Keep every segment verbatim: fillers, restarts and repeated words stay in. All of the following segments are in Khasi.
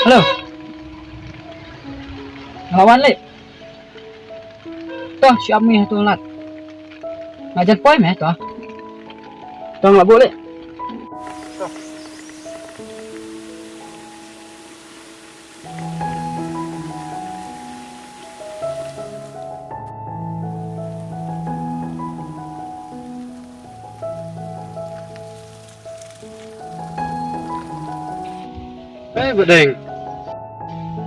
Hello. Nga la wan leh. To, shu ap ngi ha tu lad. Nga jan poi me to. To nga la buh leh. Hei, Badeng.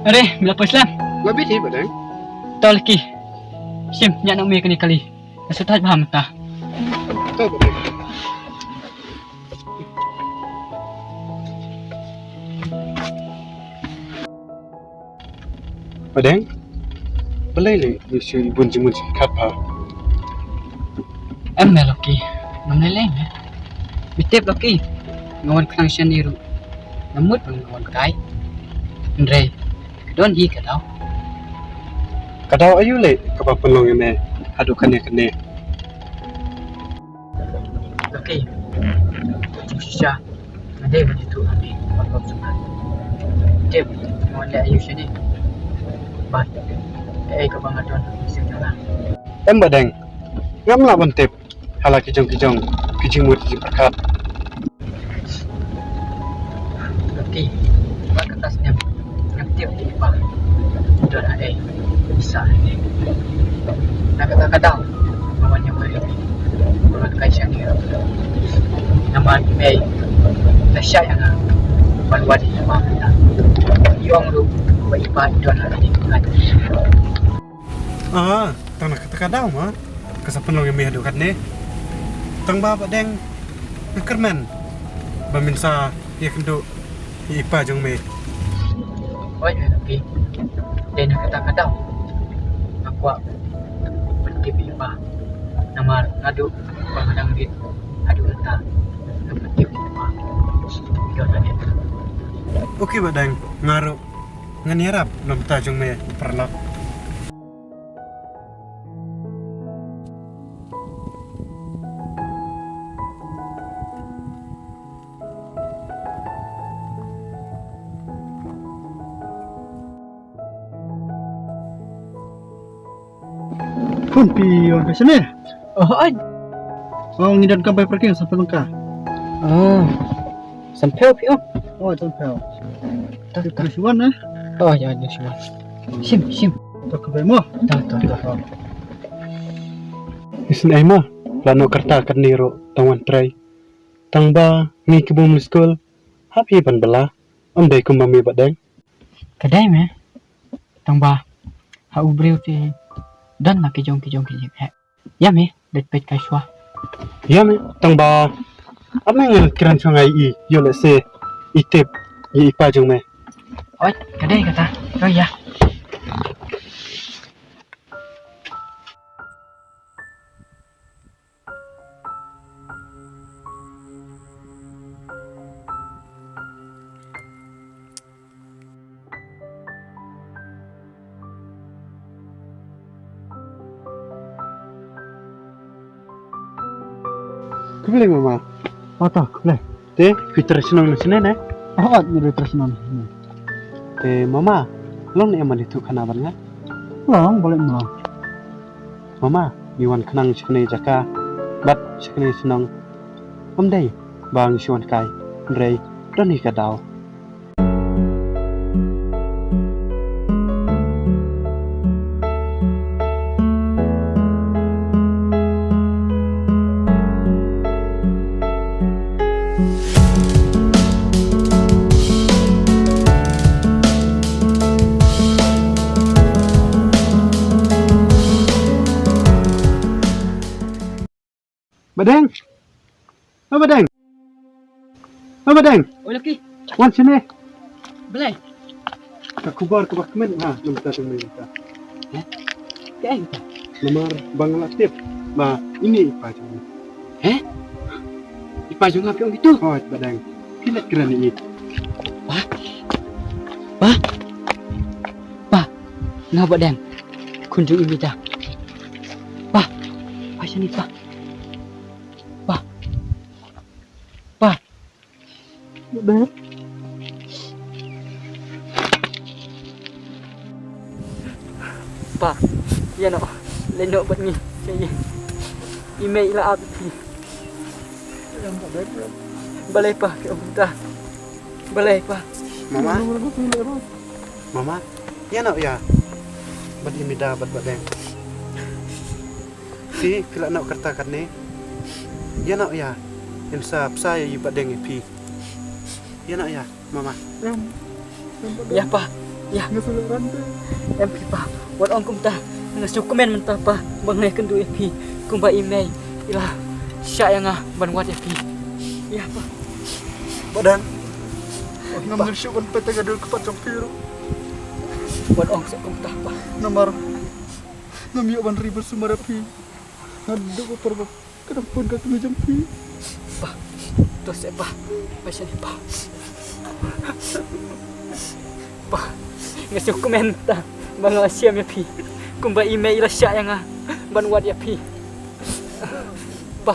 Are, me la poi slem? La bit hi, Badeng. To laki. Shim, ñiah noh me kane kali. Nga shu thait bha mynta. To, Badeng. Badeng, balei leh ngi shu ibun jingmut jingpyrkhat bha? Em me Lucky, ngam lei lei me. Me tip Lucky, nga wan khnang shane ruh. Nga mut ban nga wan kai. Hynrei ka don hi ka daw. Ka daw aïu leh kaba pynlong ïa me haduh kane kane? Lucky, jingshisha nga dei ban ïathuh ha me ban pop jong nga. Tip, nga wan leh aïu shane? Bad kaei kaba nga don ha mynsiem jong nga? Em Badeng, ngam lah ban tip ha la ki jong ki jong ki jingmut jingpyrkhat. Lucky, ba kata snem ngam tip ïa i pa. Don haei, sa haei. Na kata ka daw nga wan ïa u, ba ngan kai shane. Namar i mei la shah ïa nga ban wad ïa i pa mynta. I ong ruh ba i pa i don haei. Ah, tang na kata ka daw ma ka sa pynlong ïa me haduh katne. Tang ba Badeng, nga kyrmen ba men sa ïakynduh ïa i pa jong me. Oi, eh, Lucky. Dei na kata ka daw nga kwah ban tip ïa i pa. Namar naduh ba nga dang rit haduh mynta ngam tip ïa i pa. Ïa kane. Okay Badeng, nga ruh ngan ïarap na bynta jong me, paralok. Khun, phi wan ka shane? Oh, ai. Oh, ngi don kam bai parking, san phew tyngka. Oh. San phew phi ong? Oh, san phew. Tah, tah. Phi shu wan, eh? Oh, ïa, ïa shu wan. Shim, shim. To khublei mo. Tah, tah, tah. Isynei ma, la noh ka rta katne ruh tang wan trei. Tang ba ngi ki bym leit skul, hap hi ban bylla. Ym dei kumba me Badeng. Ka dei me. Tang ba ha u briew te don la ki jong ki jong ki jingeh. Ïa me, leit peit kai shuwa. Ïa me, tang ba ap me ngan kren shuwa ngai i, ïoh lehse i tip ïa i pa jong me. Oi, ka dei kata. Oi ïa. Khublei mama. Oh, to khublei. Te phi trei shnong na shane ne? Oh, ngi trei shnong. Te mama, long ne em ban ïathuh khana bad nga? Long, balei ym long. Mama, ngi wan khnang shane jaka bad shane shnong. Ym dei ba ngi shu wan kai, hynrei don hi ka daw. Badeng. Oh, Badeng. Oh, Badeng. Oi, Lucky. Wan shane. Balei? Ka khubor kaba khmih ha, namar ta tang mynta. Heh? Kaei kata? Namar ba nga la tip ba ine i pa jong me. Heh? I pa jong nga phi ong kito? Hooid, Badeng. Phi leit kren ïa i. Pa. Pa. Pa. Nga Badeng. Khun jong i Mida. Pa. Pa shane pa. Pa. Pa. Ba. Leit noh bad ngi. Ïa i mei i la ap ïa phi. Balei pa phi ong kumta? Balei pa? Mama. Mama. Ïa noh ïa. Bad i Mida bad Bah Deng. Phi phi la noh kata katne. Ïa noh ïa. Im sa psa ïa i Bah Deng ïa phi. Ïa noh ïa. Mama. Ïa pa. Ïa. Em phi pa. Wat ong kumta. Nga sngewkmen mynta pa ba nga ïakynduh ïa phi kumba i mei i la shah ïa nga ban wad ïa phi. Ïa pa. Bah Deng. Ngam ngam shuh ban peit ïa ka dur ka pat jong phi ruh. Wat ong seh kumta pa. Namar ngam ïoh ban ri ban sumar ïa phi. Nga duh ba por ba ka dang pun ka kmie jong phi. Pa, to seh pa. Ba shane pa. Pa, nga sngewkmen ta ba nga la shem ïa phi kumba i mei i la shah ïa nga ban wad ïa phi. Pa,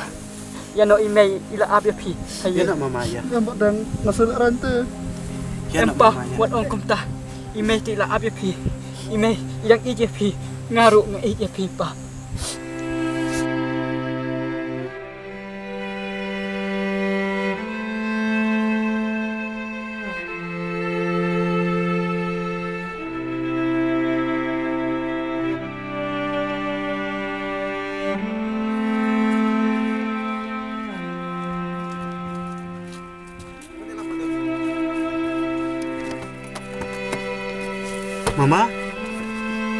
ïa noh i mei i la ap ïa phi. Ïa noh mama ïa. Em Bah Deng, nga sngewlehrain te. Ïa noh pa, mama ïa. Wat ong kumta. I mei te i la ap ïa phi. I mei i dang ïeit ïa phi. Nga ruh nga ïeit ïa phi pa. Mama,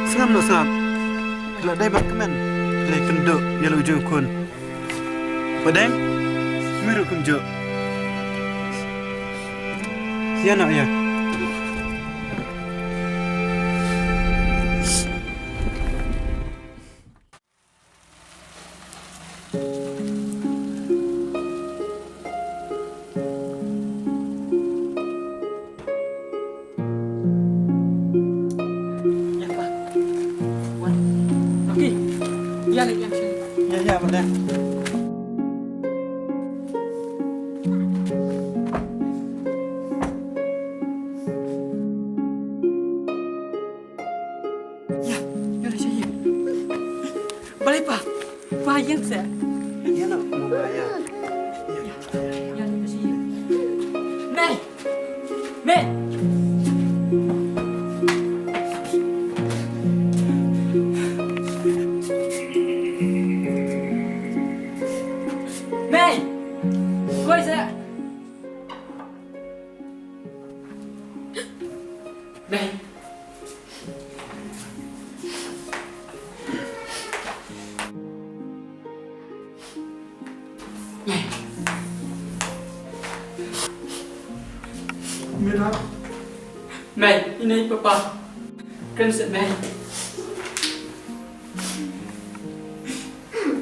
sngap noh sngap. Phi la dei ban kmen. Phi la kynduh ïa la u jong u khun. Bah Deng, me ruh kumjuh. Ïa noh ïa. Ïa pa. Wan. Okey. Ïa leh ïa sini. Ïa ïa boleh. Ïa, ïa leh sini. Balei pa? Pa ïeng seh. Ïa noh mama ïa. Ïa, ïa leh sini. Mei. Mei. Mei. Koi seh. Mei. Mei. Mida. Mei, ine i papa. Kren seh mei.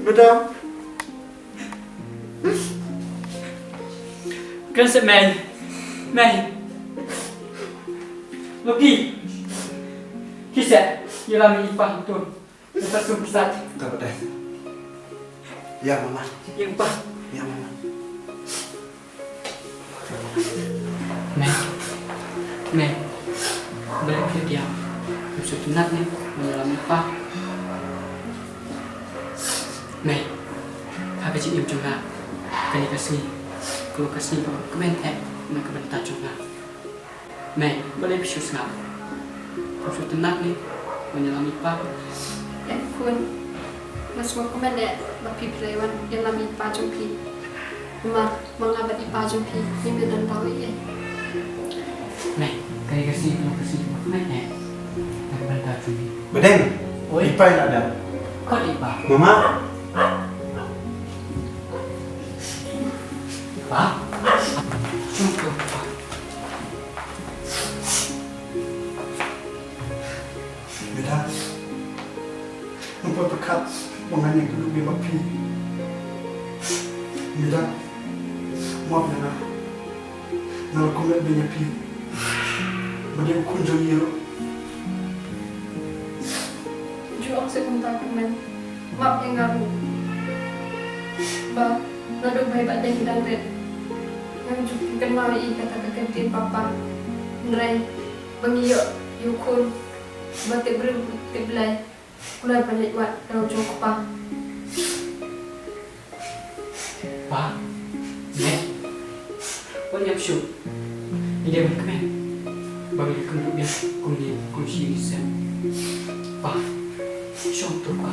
Mida. Kren seh mei. Mei. Loki. Ki seh, ïalam i pa tu. Kita sum sat. Ka ba dei. Ïa mama. Ïa pa. Ïa mama. Mei. Mei. Balei phi diam? Ngam sngewtynnat ne ban ïalam ïa pa. Mei. Ha ka jingim jong nga, kane ka sngi ka long ka sngi kaba kmen eh na ka bynta jong nga. Mei, balei phi shu sngap? Phi shu tynnat ne ban ïalam i pa? Em khun, nga sngewkmen eh ba phi phi la wan ïalam i pa jong phi. Namar ma nga bad i pa jong phi ngim ïadon tang ei ei. Mei, kane ka sngi ka long ka sngi kaba kmen eh na ka bynta jong phi. Ba Deng. Oi. I pa i la dep. Khot i pa. Mama. Pa. Sngewbha pa. Mida. Ngam pat pyrkhat ba ngan ïakynduh beiñ bad phi. Mida. Map ïa nga. Nga la kum leh beiñ ïa phi. Ba dei u khun jong ngi ruh. Ju ong seh kumta kmen. Map ïa nga ruh. Ba naduh ba i Bah Deng i dang rit, ngam ju kynmaw ïa i kata ka kyntien papa. Hynrei ba ngi ïoh ïa u khun ba tip briew tip Blei. Kular ba leit wad da u jong u kpa. Pa, ne, wat ïap shuh. Ngi dei ban kmen ba ngi kynduh biang kumne kum shi ngi sem. Pa, shong tur pa.